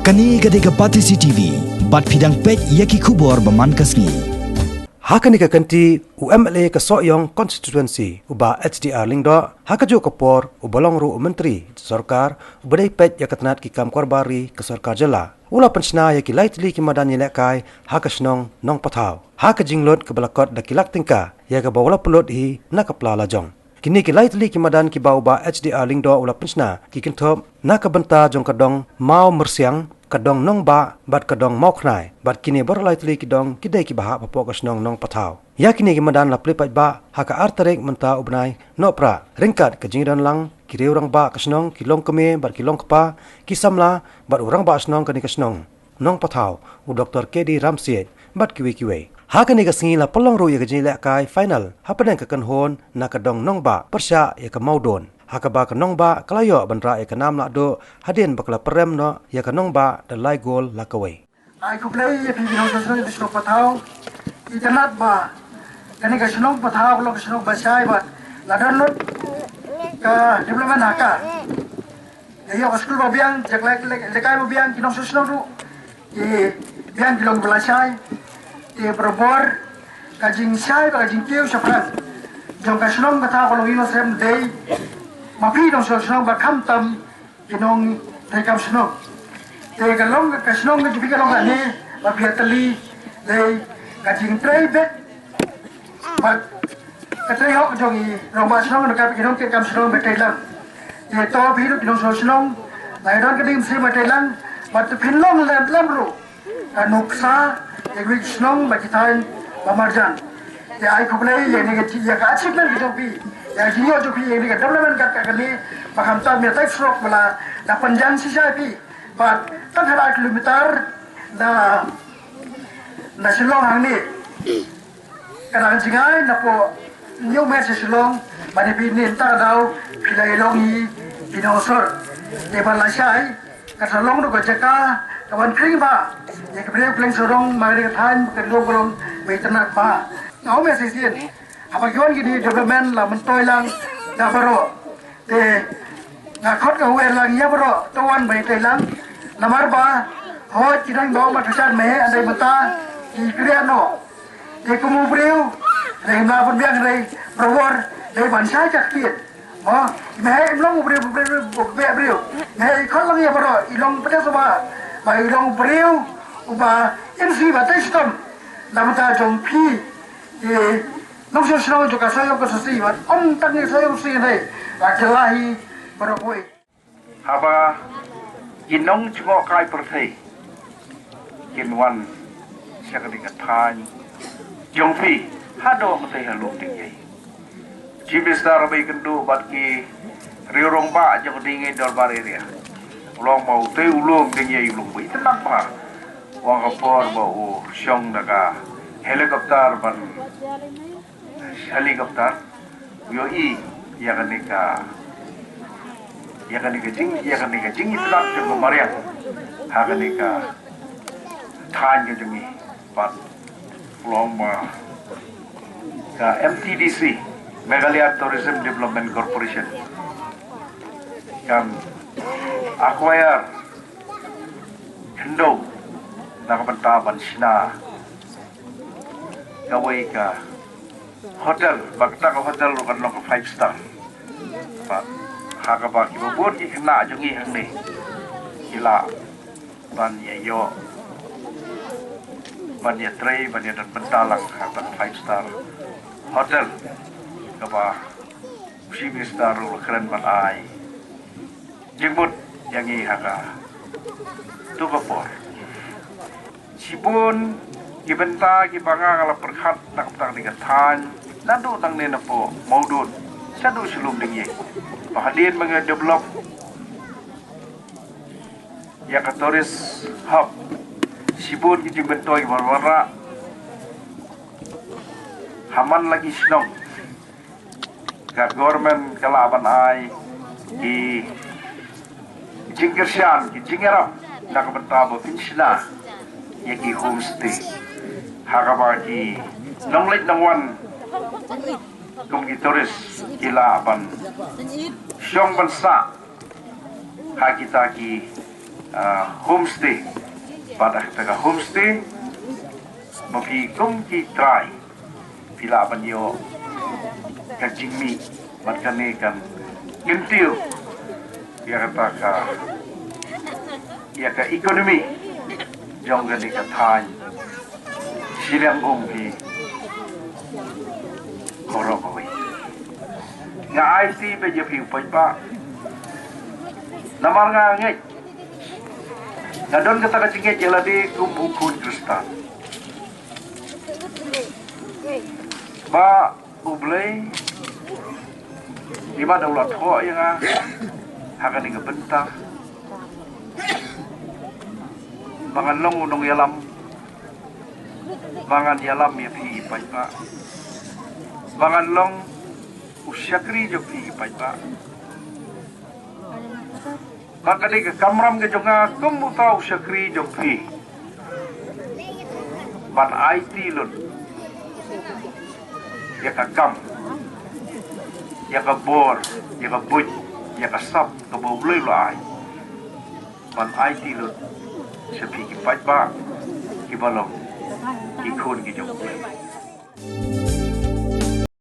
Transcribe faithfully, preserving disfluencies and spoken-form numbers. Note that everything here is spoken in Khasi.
Kane ka dei ka Batesi T V, bad phi dang peit ïa ki khubor ba man ka sngi. Ha kane ka kynti, u M L A ka Sohiong Constituency, u Bah H D R Lyngdoh, ha kajuh ka por, uba long ruh u Myntri sorkar uba dei peit ïa ka tnat ki kam karobar ri ka sorkar jylla, u la pynshna ïa ki lai tylli ki madan ïalehkai ha ka shnong Nongpathaw, ha ka jinglut kaba la kot da ki lak tyngka, ïa kaba u la pynlut hi na ka pla lajong. Kine ki lai tylli ki madan kiba u Bah H D R Lyngdoh u la pynshna ki kynthup na ka bynta jong ka dong Mawmyrsiang, ka dong Nongbah bad ka dong Mawkhnai, bad kine baroh lai tylli ki dong ki dei kiba hap hapoh ka shnong Nongpathaw. Ïa kine ki madan la plie paidbah ha ka ar tarik mynta u bnai Nohprah, ryngkat ka jingdon lang ki riew rangbah ka shnong, ki longkmie bad ki longkpa, ki samla bad u rangbah shnong kane ka shnong Nongpathaw, u Doktor K D Ramsiej, bad kiwei kiwei. Ha kane ka sngi la pynlong ruh ïa ka jingïalehkai final hapdeng ka kynhun na ka dong Nongbah pyrshah ïa ka Mawdon, ha kaba ka Nongbah ka la ïoh ban rah ïa ka nam lahduh hadien ba ka la pyrem noh ïa ka Nongbah da lai gol la kawei. Ai khublei ïa phi ki nongshong shnong Nongpathaw. Itynnad ba kane ka shnong Pathaw ka long ka shnong ba shai bad la don lut ka development ha ka. Ïa ïoh ka skul ba biang, jaka lehkai ba biang, ki nongshong shnong ruh ki biang, ki long ba la shai. Te barabor ka jingshai bad ka jingkiew shaphrang jong ka shnong Pathaw ka long ïa u sem dei ma phi nongshong shnong bad khamtam ki nongtrei kam shnong. Te ka long ka shnong ka jong phi ka long kane ba phi ïatylli dei ka jingtrei beit bad ka trei hok jong i rangbah shnong, ka ki nongtrei kam shnong ba trei lang. Te to phi ruh ki nongshong shnong, la ïa don ka ding mynsiem ba trei lang, bad to phin long lem lem ruh ka nuksa ïa ki shnong bad ki thaiñ ba marjan. Te ai khublei ïa kane ka, ïa ka achievement ka jong phi, ïa ka jingïoh jong phi ïa kane ka development kat kane, ba khamtam ïa tai surok ba la da pynjan shisha ïa phi. Bad tang haduh ar kilometer na, na Shillong hangne. Ka dang jngai napoh New Mess Shillong, ba ne phi ne mynta ka daw phi la ïalong hi phi nongsor. Te ba la shai, ka sa long ruh ka jaka ka ban khring bha ïa ki briew pleng sarong, ma ka dei ka thaiñ ka long ka long ba itynnad bha. Nga ong ïa shisien, haba ki wan kine development la myntoi lang da baroh. Te nga khot ka huer lang ïa baroh to wan ba ïatei lang. Namar ba hooid ki dang ong ba ka shan me heh, hynrei mynta ki kren noh. Te kum u briew, dei hynda pynbiang, dei brawor, dei ban shai ka ktien. Mo, i me heh im long u briew, u briew, u briew, u briew. Me heh i khot lang ïa baroh, i long pynïasoh ba, ba i long u briew uba im shi ba tei shitom. Na bynta jong phi, i nongshong shnong jong ka Sohiong ka Sosi, bad ym tang ïa Sohiong Sosi hynrei la jylla hi baroh kawei. Haba ki nongjngohkai pyrthei kin wan sha kane ka thaiñ jong phi, haduh kata ha lum ding ïa i. Chief Minister ba ïakynduh bad ki riew rangbah jong ding ïa i Dorbar Area, u long ba utei u lum ding ïa i u long ba itynnad bha. Wan ka por ba u shong da ka helicopter ban helicopter, u ïohi ïa kane ka, ïa kane ka jing, ïa kane ka jingitynnad jong ka mariang ha kane ka thaiñ ka jong ngi. Bad u long ba ka M T D C, Meghalaya Tourism Development Corporation, kan acquire khyndew na ka bynta ban shna kawei ka hotel, ba kata ka hotel ruh kan long ka five star. Bad ha kaba kiba bun ki khynnah jong ngi hangne ki lah ban ïa ïoh, ban ïa trei, ban ïa don bynta lang ha kata ka five star hotel kaba u Chief Minister ruh u la kren ban ai jingmut ïa ngi ha kato ka por. Shibun ki bynta kiba nga nga la pyrkhat na ka bynta kane ka thaiñ, naduh nangne napoh Mawdon shaduh sha lum ding ïa i, ba hadien ba nga develop ïa ka tourist hub, shibun ki jingmyntoi kiba wanrah ha man la ki shnong. Ka government ka lah ban ai ki jingkyrshan, ki jingïarap na ka bynta ba phin shna ïa ki homestay ha kaba ki nongleit nongwan kum ki tourist ki lah ban shong ban sah ha kita ki ah, homestay. Bad ha kata ka homestay, ma phi kum ki trai, phi lah ban ïoh ka jingmih bad kane kan kyntiew ïa kata ka, ïa ka economy jong kane ka thaiñ shiliang um hi. Khoro kawei, nga aiti bad ïa phi u paidbah. Namar nga ngeit, nga don kata ka jingngeit ïa lade kum u khun Khristan, ba U Blei i mad u la thoh ïa nga ha kane ka bynta ba ngan long u nongïalam, ba ngan ïalam ïa phi i paidbah, ba ngan long u shakri jong phi i paidbah. Ba ka dei ka kamram ka jong nga kum uta u shakri jong phi, ban aiti lut ïa ka kam, ïa ka bor, ïa ka buit, ïa ka sap kaba U Blei u la ai, ban aiti lut sha phi ki paidbah kiba long ki khun ki jong U Blei.